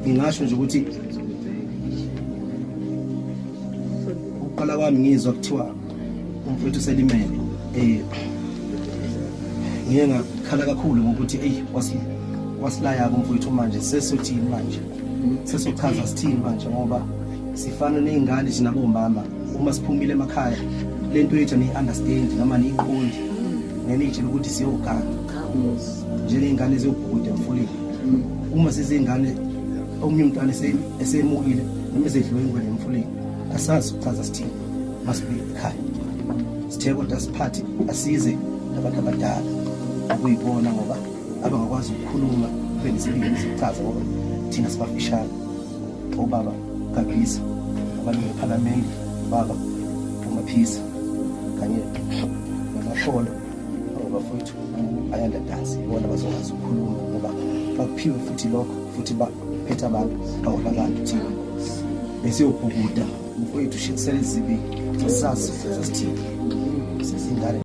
Ngingasho nje ukuthi ukuqala kwami ngizwa kuthiwa umfowethu uselimele, ngiye ngakhala kakhulu ngokuthi eyi, wasilaya umfowethu, manje sesiyothini manje, sesiyochaza sithini manje, ngoba sifana ney'ngane thina bomama uma siphumile emakhaya, le nto yethu aniyi-understand noma niyiqondi, ngeniyitshela ukuthi siyoganga njengey'ngane ziyobhukuda emfuleni. Uma sizingane, omunye umntwana esemukile noma esedliwe ingwele emfuleni, asazi ukuchaza sithini masibuye ekhaya. Sithe kodwa siphathe asize nabantu abadala ukuyibona, ngoba abangakwazi ukukhuluma benesibindi sokuchaza, ngoba thina sibafishane, obaba Gabisa, abantu bephalamende, baba uMaphisa kanye namakholo abafowethu Ayanda Dance, ibona bazokwazi ukukhuluma ngoba bakuphiwe futhi lokho, futhi baphethe abantu, bahola abantu. Thina besiyobhukuda, umfowethu shisele izibi, sasazi sasithini sesingane.